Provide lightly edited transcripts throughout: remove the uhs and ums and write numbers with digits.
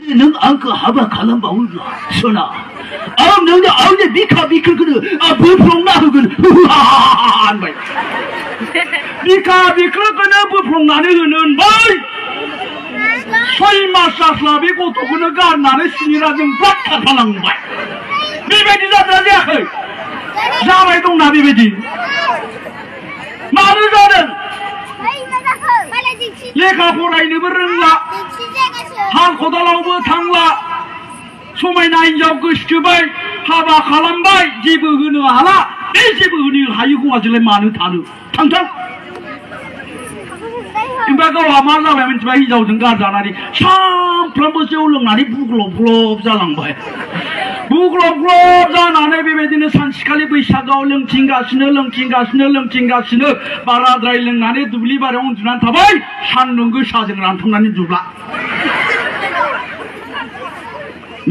能安个哈巴卡兰宝了，是呢。俺能的俺的比卡个啊不碰那个哈哈哈！比卡个那不碰那个人呗。所以嘛，啥啥别个都可能干那的心里那种不卡卡兰呗。别别的咋这样嘿？啥玩意东那别别的？哪里啥人？लेखा फरायनोबो रोंला हाल खदालावबो थांला समायना हिनजाव गोसोथोबाय हाबा खालामबाय जेबो होनो हाला बे जेबो होनो हायै हौवाजोंलाय मानो थानो थांथां ओमफ्राय गावहा मा जाबाय मिथिबाय हिनजावजों गारजानानै सानफ्रामबो जौ लोंनानै बुग्लब जालांबाय बुग्लब जानानै बेबायदिनो सानसेखालि बैसागोआव लोंथिंगासिनो बाराद्राय लोंनानै दुब्लि बारियाव उन्दुनानै थाबाय सान्दुं गोसाजों रानथाबनानै दुब्ला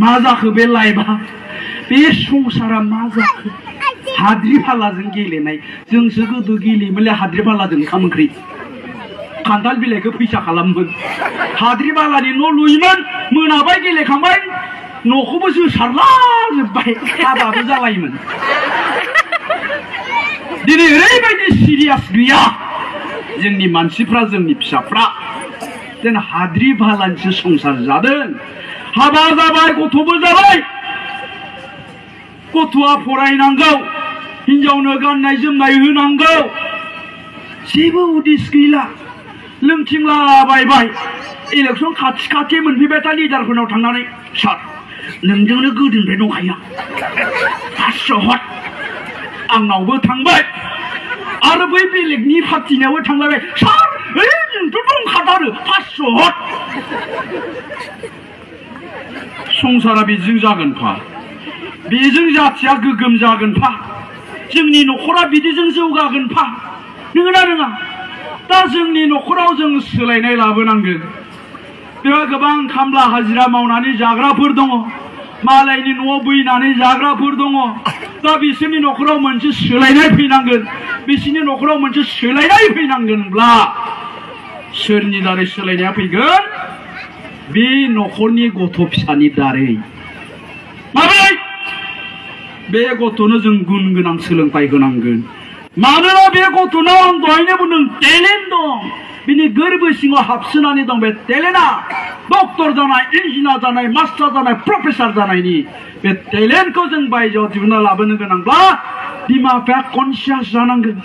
मा जाखो बे लाइफआ बे संसारा मा जाखो हाद्रि फालाजों गेलेनाय जोंसो गोदो गेलेयोमोनलै हाद्रि फालाजों ओंखाम ओंख्रि खान्थाल बिलाइखौ फैसा खालामोमोन हाद्रि बालानि न' लुयोमोन मोनाबाय गेलेखांबाय न'खौबो जोसारलाजोब्बाय हाबाबो जालायोमोन दिनै ओरैबायदि सिरियास गैया जोंनि मानसिफ्रा जोंनि फिसाफ्रा जेन हाद्रि बालानिसो संसार जादों हाबा जाबाय गथ'बो जाबाय गथ'आ फरायनांगौ हिनजावनो गाननाय जोमनाय होनांगौ जेबो उदिस गैला लोंथिंलाबायबाय इलेक्सन खाथि मोनफैबाय लिडारफोरनाव थांनानै सार नोंजोंनो गोदोनिफ्राय दंखायो 500 हट आंनावबो थांबाय आरो बै बेलेगनि पार्टिनावबो थांलायबाय सार जोंथ' दंखाथारो 500 हट संसारा बेजों जागोनफा बेजों जाथिया गोगोम जागोनफा जोंनि न'खरा बिदिजों जौगागोनफा नोंगोना नङा दा जोंनि न'खराव जों सोलायनाय लाबोनांगोन बेयाव गोबां खामला हाजिरा मावनानै जाग्राफोर दङ मालायनि न'आव बैनानै जाग्राफोर दङ दा बिसोरनि न'खराव मोनसे सोलायनाय फैनांगोन बिसोरनि न'खराव मोनसे सोलायनाय फैनांगोनब्ला सोरनि दारै सोलायनाया फैगोन बे न'खरनि गथ' फिसानि दारै माबोरै बे गथ'नो जों गुन गोनां सोलोंथाइ होनांगोन मानोना बे गथ'नाव आं दहायनो बुंदों टेलेन्ट दं बिनि गोरबो सिङाव हाबसोनानै दं बे टेलेन्टआ डक्टर जानाय इन्जिनियार जानाय मास्टार जानाय प्रफेसर जानायनि बे टेलेन्टखौ जों बायजोआव दिहुनना लाबोनो गोनांब्ला बिमा बिफाया कनसियास जानांगोन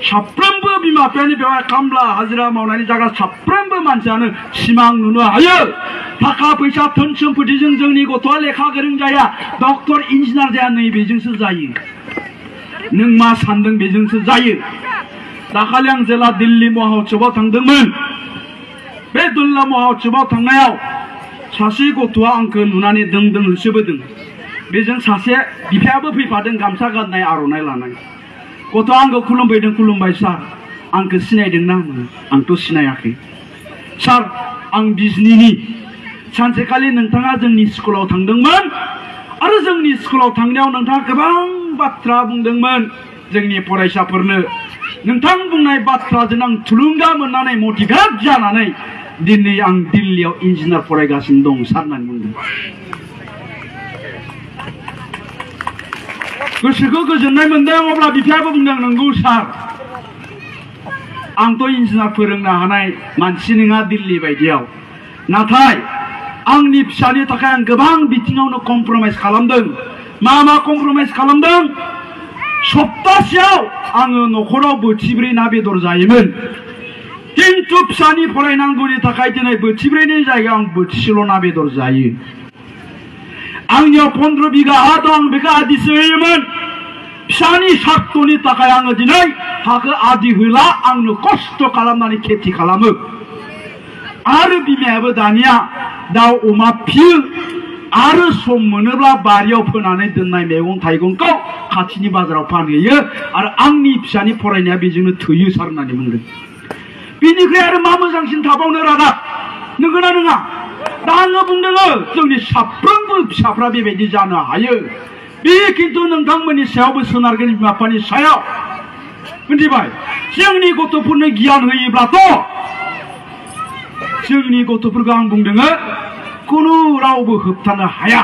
साफ्रोमबो बिमा बिफानि बेवहाय खामला हाजिरा मावनानै जाग्रा साफ्रोमबो मानसियानो सिमां नुनो हायो थाखा फैसा धोन सम्पतिजों जोंनि गथ'आ लेखा गोरों जाया डक्टर इन्जिनियार जाया नैबेजोंसो जायो नों मा सानदों बेजोंसो जायो दाखालि आं जेला दिल्ली महोत्सवआव थांदोंमोन बे दिल्ली महोत्सवआव थांनायाव सासे गथ'आ आंखौ नुनानै दों होसोबोदों बेजों सासे बिफायाबो फैफादों गामसा गाननाय आर'नाइ लानाय गथ'आ आंखौ खुलुमबाय सार आंखौ सिनायदोंना आंथ' सिनायाखै सार आं बिजनीनि सानसेखालि नोंथाङा जोंनि स्कुलाव थांदोंमोन आरो जोंनि स्कुलाव थांनायाव नोंथाङा गोबां बाथ्रा बुंदोंमोन जोंनि फरायसाफोरनो नोंथां बुंनाय बाथ्राजों आं थुलुंगा मोननानै मटिभेट जानानै दिनै आं दिल्लीयाव इन्जिनियार फरायगासिनो दं सार होननानै बुंदों गोसोखौ गोजोननाय मोनदों अब्ला बिफायाबो बुंदों नंगौ सार आंथ' इन्जिनियार फोरोंनो हानाय मानसि नङा दिल्ली बायदियाव नाथाय आंनि फिसानि थाखाय आं गोबां बिथिङावनो कमप्रमाइज खालामदों मा कमप्रमाइज खालामदों सप्तासेयाव आङो न'खराव बोथिब्रै ना बेदर जायोमोन किन्तु फिसानि फरायनांगौनि थाखाय दिनै बोथिब्रैनि जायगायाव आं बोथिसेल' ना बेदर जायो आंनियाव 15 बिगा हा दं बेखौ आदिसो होयोमोन फिसानि सार्थनि थाखाय आङो दिनै हाखौ आदि होला आंनो खस्थ' खालामनानै खेथि खालामो आरो बिमायाबो दानिया दाउ अमा फियो आरो सम मोनोब्ला बारियाव फोनानै दोननाय मैगं थाइगंखौ खाथिनि बाजाराव फानहैयो आरो आंनि फिसानि फरायनाया बेजोंनो थोयो सार होननानै बुंदों बेनिफ्राय आरो मा मोजांसिन थाबावनो रादाब नंगौना नङा दा आङो बुंदों जोंनि साफ्रोमबो फिसाफ्रा बेबायदि जानो हायो बे खिन्थु नोंथांमोननि सायावबो सोनारगोन बिमा बिफानि सायाव मिथिबाय जोंनि गथ'फोरनो गियान होयोब्लाथ' जोंनि गथ'फोरखौ आं बुंदों कुनु रावबो होबथानो हाया।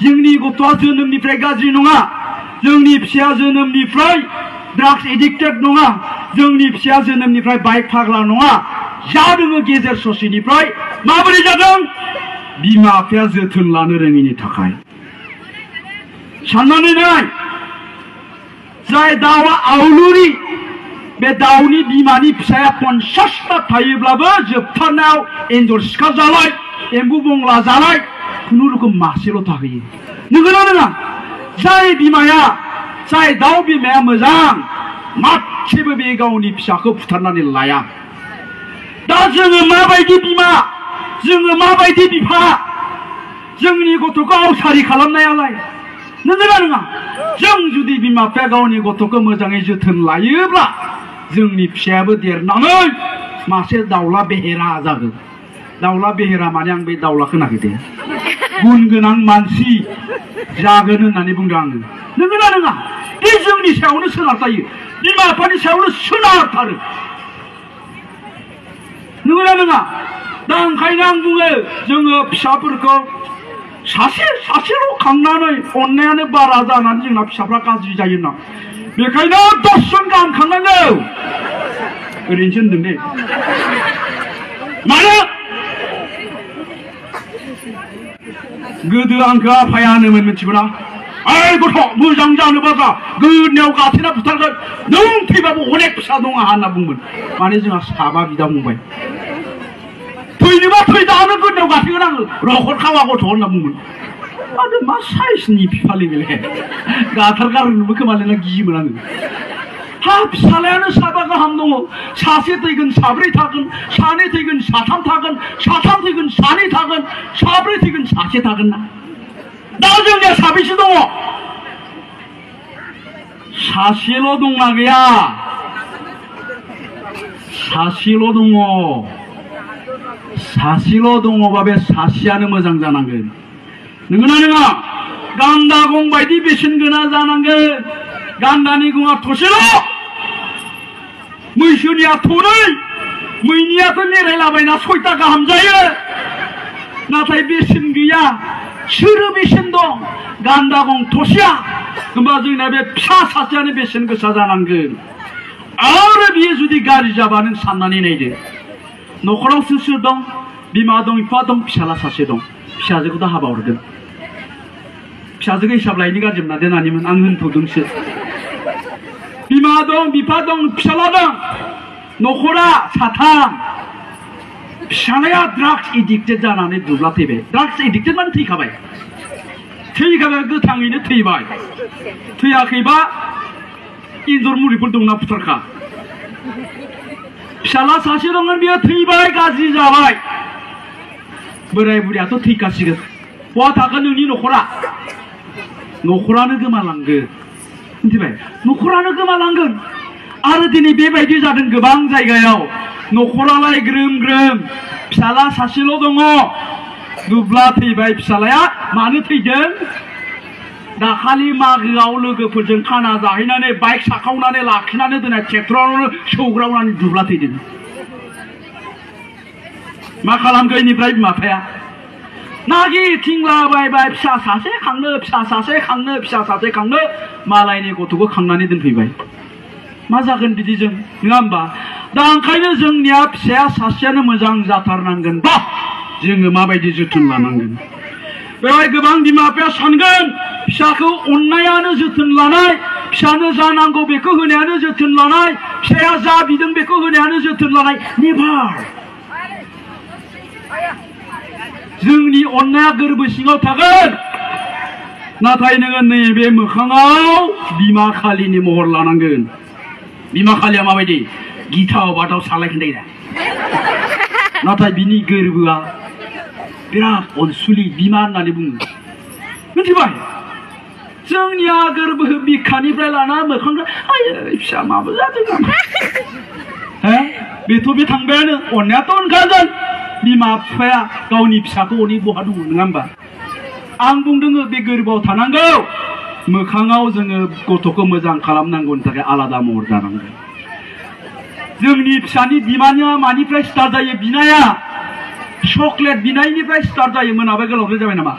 जोंनि गथ'आ जोनोमनिफ्राय गाज्रि नङा, जोंनि फिसाया जोनोमनिफ्राय ड्राग्स एडिक्टेड नङा, जोंनि फिसाया जोनोमनिफ्राय बाइक फाग्ला नङा। जादों गेजेर ससेनिफ्राय माबोरै जादों? बिमा बिफाया जोथोन लानो रोङिनि थाखाय। साननानै नाय, जाय दाउआ आवलुरि, बे दाउनि बिमानि फिसाया 50टा थायोब्लाबो जोबथारनायाव एन्जर सिखार जालाय, एम्बु बंला जालाय, खुनुरुखुम मासेल' थाहैयो। नंगौना नङा? जाय बिमाया, जाय दाउ बिमाया मोजां, मासेबो बे गावनि फिसाखौ बुथारनानै लाया। दा जोङो माबायदि बिमा, जोङो माबायदि बिफा, जोंनि गथ'खौ आवसारि खालामनायालाय नंगौना नङा? जों जुदि बिमा बिफाया गावनि गथ'खौ मोजाङै जोथोन लायोब्ला जोंनि फिसायाबो देरनानै मासे दाउला बेहेरा जागोन। दाउला बेहेरा माने आं बे दाउलाखौ नागिरदों, गुन गोनां मानसि जागोन होननानै बुंदों आङो। नंगौना नङा? बे जोंनि सायावनो सोनारथायो, बिमा बिफानि सायावनो सोनारथारो। नंगौना नङा? दा ओंखायनो आं बुङो, जोङो फिसाफोरखौ सासेल' खांनानै अननायानो बारा जानानै जोंना फिसाफ्रा गाज्रि जायो होनना। बेखायनो 10 जन गाहाम खांनांगौ। ओरैनोसो होनदों दे। मानो? गोदो आंखौ आफाया होनोमोन, मिथिगौना? ओइ गथ' मोजां जानोबा जा, गोदोनायाव गाथेना बुथारगोन, नों थैबाबो अनेक फिसा दं आंहा होनना बुंमोन। माने जोंहा 7 बिदा फंबाय। थैनोबा थैदानो गोदोनायाव गाथेगोन आङो, रखर खावा गथ' होनना बुंमोन। आरो मा साइसनि बिफालै बेलाय, गाथारगारनोबो खोमालेना गियोमोन आङो। हा, फिसालायानो 7 गाहाम दङ, सासे थैगोन 4 थागोन, 2 थैगोन 3 थागोन, 3 थैगोन 2 थागोन, 4 थैगोन 1 थागोन ना? दा जोंनिया साबेसे दङ? सासेल' दंना गैया? सासेल' दङ। सासेल' दङबा बे सासेयानो मोजां जानांगोन। नंगौना नङा? गान्दा गं बायदि बेसेन गोनां जानांगोन। गान्दानि गङा थसेल', मैसोनिया 2, मैनियाथ' मेरायलाबायना 6टा गाहाम जायो। नाथाय बेसेन गैया। सोरो बेसेन दं? गान्दा गं थसेया। होमबा जोंना बे फिसा सासेयानो बेसेन गोसा जानांगोन। आरो बियो जुदि गाज्रि जाबा नों साननानै नायदो, न'खराव सोर दं? बिमा दं, बिफा दं, फिसाला सासे दं। फिसाजोखौ दा हाबा हरगोन। फिसाजोखौ हिसाब लायनो गाज्रि मोना दोनानैमोन, आं होनथ'दोंसो। बिमा दं, बिफा दं, फिसाला दं, न'खरा 3। फिसालाया ड्राग्स एडिक्टेड जानानै दुब्ला थैबाय। ड्राग्स एडिक्टेड माने थैखाबाय। थैखाबाय, गोथाङैनो थैबाय। थैयाखैबा एन्जर मुलिफोर दंना फुथारखा। फिसाला सासे दंमोन, बियो थैबाय, गाज्रि जाबाय। बोराय बुरियाथ' थैखासिगोन। बहा थागोन नोंनि न'खरा? न'खरानो गोमालांगोन। मिथिबाय? न'खरानो गोमालांगोन। आरो दिनै बेबायदि जादों गोबां जायगायाव। न'खरालाय ग्रोम ग्रोम, फिसाला सासेल' दङ, दुब्ला थैबाय। फिसालाया मानो थैदों? दाखालि मागोआव लोगोफोरजों खाना जाहैनानै बाइक साखावनानै लाखिनानै दोननाय ट्रेक्टरावनो सौग्रावनानै दुब्ला थैदों। मा खालामगोन इनिफ्राय बिमा बिफाया? नागिरथिंलाबायबाय, फिसा सासे खांनो, फिसा सासे खांनो, फिसा सासे खांनो, मालायनि गथ'खौ खांनानै दोनफैबाय। मा जागोन बिदिजों? नङा होमबा? दा ओंखायनो जोंनिया फिसाया सासेयानो मोजां जाथारनांगोनबा जोङो माबायदि जोथोन लानांगोन? बेवहाय गोबां बिमा बिफाया सानगोन, फिसाखौ अननायानो जोथोन लानाय, फिसानो जा नांगौ बेखौ होनायानो जोथोन लानाय, फिसाया जा बिदों बेखौ होनायानो जोथोन लानाय। नेभार। जोंनि अननाया गोरबो सिङाव थागोन, नाथाय नोङो नैबे मोखाङाव बिमा खालिनि महर लानांगोन। बिमा खालिया माबायदि? गिथाव बाथाव सालाय खोन्थायो। नाथाय बिनि गोरबोआ बिराद अनसुलि बिमा होननानै बुङो। मिथिबाय? जोंनिया गोरबो बिखानिफ्राय लाना मोखांखौ आयै फिसा माबो जादों नामा? बेथ' बे थांबायानो। अननायाथ' अनखागोन। बिमा बिफाया गावनि फिसाखौ अनै बहा दङ, नङा होमबा? आं बुंदों बे गोरबोआव थानांगौ। मोखाङाव जोङो गथ'खौ मोजां खालामनांगौनि थाखाय आलादा महर जानांगोन। जोंनि फिसानि बिमानिया मानिफ्राय स्टार्ट जायो? बिनाया चकलेट बिनायनिफ्राय स्टार्ट जायो मोनाबाय गोलावद्राय जाबाय नामा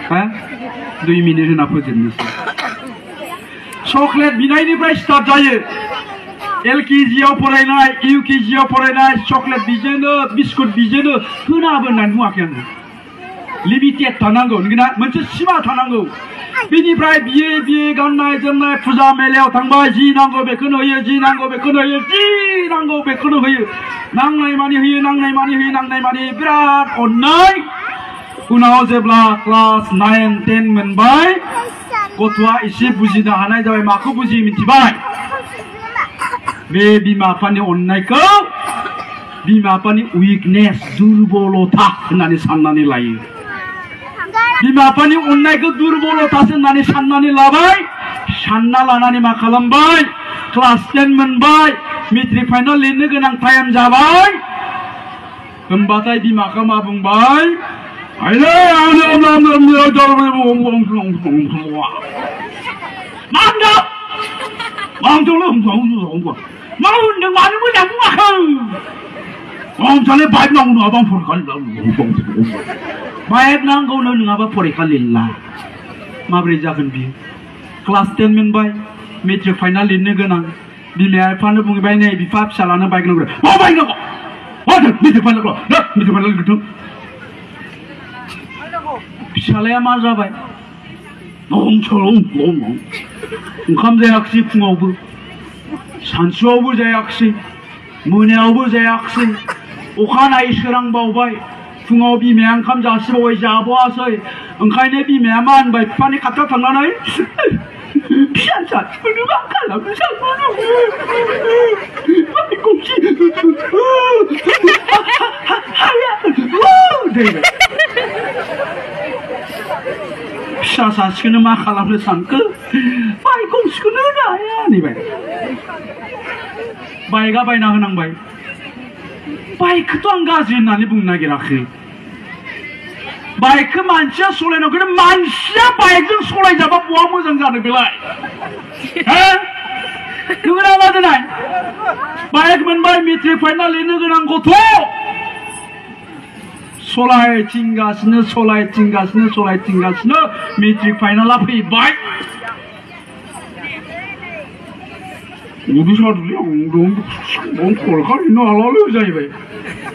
हा 2 मिनिट होना फोजोबनोसै चकलेट बिनायनिफ्राय स्टार्ट जायो LKG आव फरायनाय UKG आव फरायनाय चकलेट बिजेनो बिस्कुट बिजेनो होनाबो होननानै बुङाखै आङो लिमिटेड थानांगौ नंगौना मोनसे सिमा थानांगौ बिनिफ्राय बिये गाननाय जोमनाय फुजा मेलायाव थांबाय जि नांगौ बेखौनो होयो जि नांगौ बेखौनो होयो जि नांगौ बेखौनो होयो नांनाय मानि होयो नांनाय मानि होयो नांनाय मानि बिराद अननाय उनाव जेब्ला क्लास 9 10 मोनबाय गथ'आ एसे बुजिनो हानाय जाबाय माखौ बुजियो मिथिबाय बे बिमा बिफानि अननायखौ बिमा बिफानि उइकनेस दुर्बलता होननानै साननानै लायो बिमा बिफानि अननायखौ दुर्बलतासो होननानै साननानै लाबाय सानना लानानै मा खालामबाय क्लास 10 मोनबाय मेट्रिक फाइनाल लिरनो गोनां टाइम जाबाय होमबाथाय बिमाखौ मा बुंबाय बाइक नांगौनो नङाबा फरिखा लिरला माबोरै जागोन बियो क्लास 10 मोनबाय मेट्रिक फाइनाल लिरनो गोनां बिमाया बिफानो बुंबाय नै बिफा फिसालानो बाइक नांगौ बाइक नांगौ मेट्रिक फाइनाल लिरथों फिसालाया मा जाबाय ओंखाम जायाखिसै फुङावबो सानसुआवबो जायाखिसै मोनायावबो जायाखिसै अखानायै सोरांबावबाय फुङाव बिमाया ओंखाम जासिबावबाय जाबावासै ओंखायनो बिमाया मा होनबाय बिफानि खाथियाव थांनानै फिसा जाथिखौनो मा खालामनो सानबाय फिसा सासेखौनो मा खालामनो सानखो बाइक गंसेखौनो होनो हाया होनबाय बाइकआ बायना होनांबाय बाइकखौथ' आं गाज्रि होननानै बुंनो नागिराखै बाइकखौ मानसिया सालायनांगौ मानसिया बाइकजों सालायजाबा बहा मोजां जानो बेलाय नंगौना मा देनाय बाइक मोनबाय मेट्रिक फाइनाल लिरनो गोनां गथ' सलायथिंगासिनो मेट्रिक फाइनाला फैबाय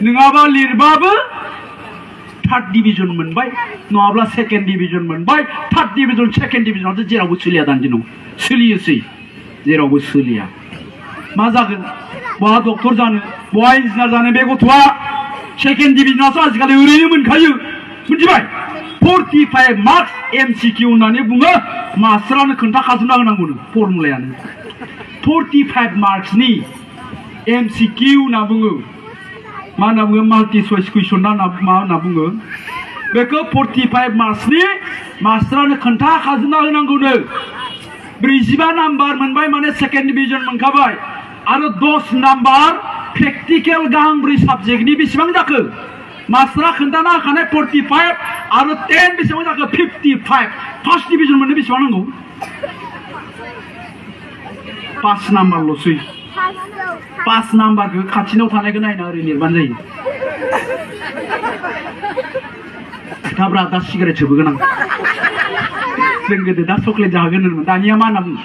नङाबा लिरबाबो 3rd डिविजन मोनबाय नङाब्ला 2nd डिविजन मोनबाय 3rd डिविजन 2nd डिविजनाथ' जेरावबो सोलिया दानि दिनाव सोलियोसै जेरावबो सोलिया मा जागोन बहा डक्टर जानो बहा इन्जिनियार जानो बे गथ'आ 2nd डिविजनासो आजिखालि ओरैनो मोनखायो मिथिबाय 45 मार्क्स MCQ होननानै बुङो मास्टारानो खोन्थाखाजोबना होनांगौनो फर्मुलायानो 45 मार्क्सनि MCQ होनना बुङो मा होनना बुङो माल्टि चइस कुइसन ना मा होनना बुङो बेखौ 45 मार्क्सनि मास्टारानो खोन्थाखाजोबना होनांगौनो 45 नाम्बार मोनबाय माने 2nd डिविजन मोनखाबाय आरो 10 नाम्बार प्रेक्टिकल गांब्रै साबजेक्टनि बेसेबां जाखो मास्टारा खोन्थाना होखानाय 45 आरो 10 बेसेबां जाखो 55 1st डिविजन मोननो बेसेबां नांगौ 5 नाम्बारल'सै 5 नाम्बारखौ खाथिनाव थानायखौ नायना ओरै लिरबानो जायो खोथाब्रा दा सिगारेट सोबोगोन आं जों गोदो दा चकलेट जाहोगोन होनोमोन दानिया मा होनना बुङो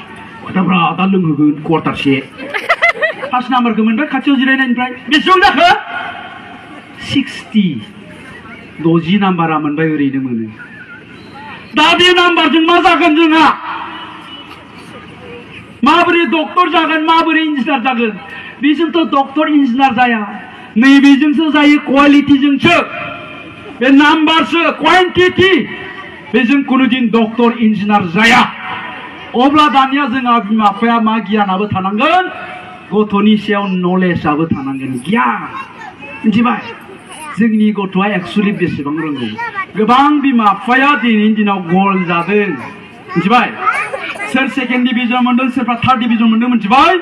खोथाब्रा दा लोंहोगोन क्वार्टारसे 5 नाम्बारखौ मोनबाय खाथियाव जिरायनायनिफ्राय बेसेबां जाखो 60 नाम्बारा मोनबाय ओरैनो मोनो दा बे नाम्बारजों मा जागोन जोंहा माबोरै डक्टर जागोन माबोरै इन्जिनियार जागोन बेजोंथ' डक्टर इन्जिनियार जाया नैबेजोंसो जायो क्वालिटिजोंसो बे नाम्बारसो क्वान्टिटि बेजों कुनुदिन डक्टर इन्जिनियार जाया अब्ला दानिया जोंहा बिमा बिफाया मा गियानाबो थानांगोन गथ'नि सायाव नलेजआबो थानांगोन गियान मिथिबाय जोंनि गथ'आ एक्चुअलि बेसेबां रोंगौ गोबां बिमा बिफाया दिनैनि दिनाव गल जादों मिथिबाय सोर 2nd डिविजन मोनदों सोरबा 3rd डिविजन मोनदों मिथिबाय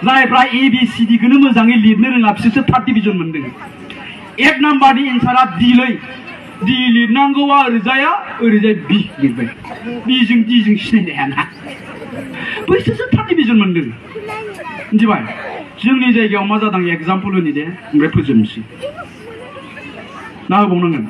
जायफ्रा ABCD खौनो मोजाङै लिरनो रोङा बिसोरसो 3rd डिविजन मोनदों 1 नाम्बारनि एन्सारा D लिरनांगौआ ओरैजाया ओरैजाय B लिरबाय Bजों Dजों सिनायनो हायाना बैसोरसो 3rd डिविजन मोनदों मिथिबाय जोंनि जायगायाव मा जादों एग्जाम्पल होनि दे ओमफ्राय फोजोबनोसै 나 होबावनांगोन